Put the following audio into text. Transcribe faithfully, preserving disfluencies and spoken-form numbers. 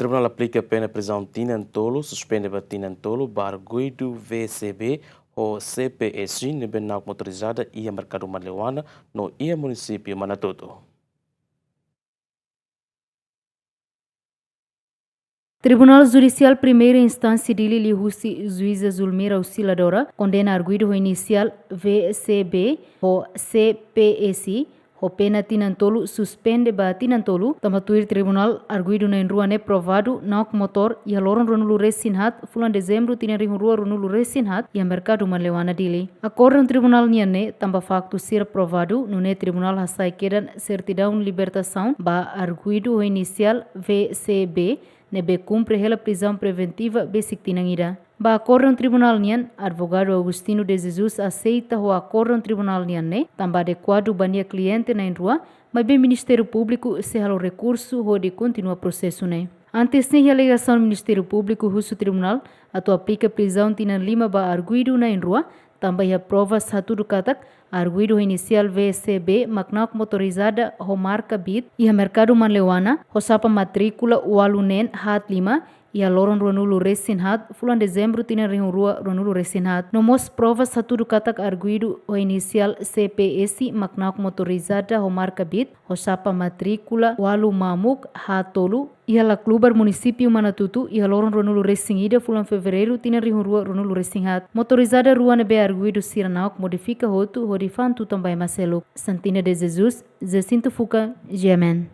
Tribunál aplika pena prizaun tinan tolu, suspende ba tinan tolu, ba arguidu V C B ho C P S ne'ebé na'ok motorizada iha merkadu Manleuana no iha munisípiu Manatuto. Tribunál Judisiál Primeira Instánsia Dili liuhusi juíza Zulmira Osciladora kondena arguidu ho inisiál V C B ho C P S ho pena tinan tolu suspende ba tinan tolu, tanba tuir tribunál arguidu na'in rua ne'e provadu na'ok motór iha loron ruanulu resin haat fulan Dezembru tinan rihun rua ruanulu resin haat iha merkadu Manleuana Dili. Akórdon tribunál nian ne'e tanba faktu sira provadu, nune'e tribunál hasai kedan sertidaun libertasaun ba arguidu ho inisiál V C B ne'ebé kumpre hela prizaun preventiva besik tinan ida. Ba akórdon tribunál nian, advogadu Agostinho de Jesus aseita ho akórdon tribunál nian ne'e tanba adekuadu ba nia kliente na'in rua, maibé Ministériu Públiku sei halo rekursu hodi kontinua prosesu ne'e. Antes ne'e, iha alegasaun Ministériu Públiku husu tribunál atu aplika prizaun tinan lima ba arguidu na'in rua, tanba iha provas hatudu katak arguidu ho inisiál V C B mak na'ok motorizada ho marka Beat iha merkadu Manleuana ho xapa matríkula ualu neen haat lima iha loron ruanulu resin haat fulan Dezembru tinan rihun rua ruanulu resin haat. No mós provas hatudu katak arguidu ho inisiál C P S mak na'ok motorizada ho marka Beat ho xapa matríkula ualu mamuk haat tolu iha Laclubar, munisípiu Manatuto, iha loron ruanulu resin ida fulan Fevereiru tinan rihun rua ruanulu resin haat. Motorizada rua ne'ebé arguidu sira na'ok modifika hotu hodi fa'an tutan ba ema seluk. Santina de Jesus, Jacinto Fuca, G M N.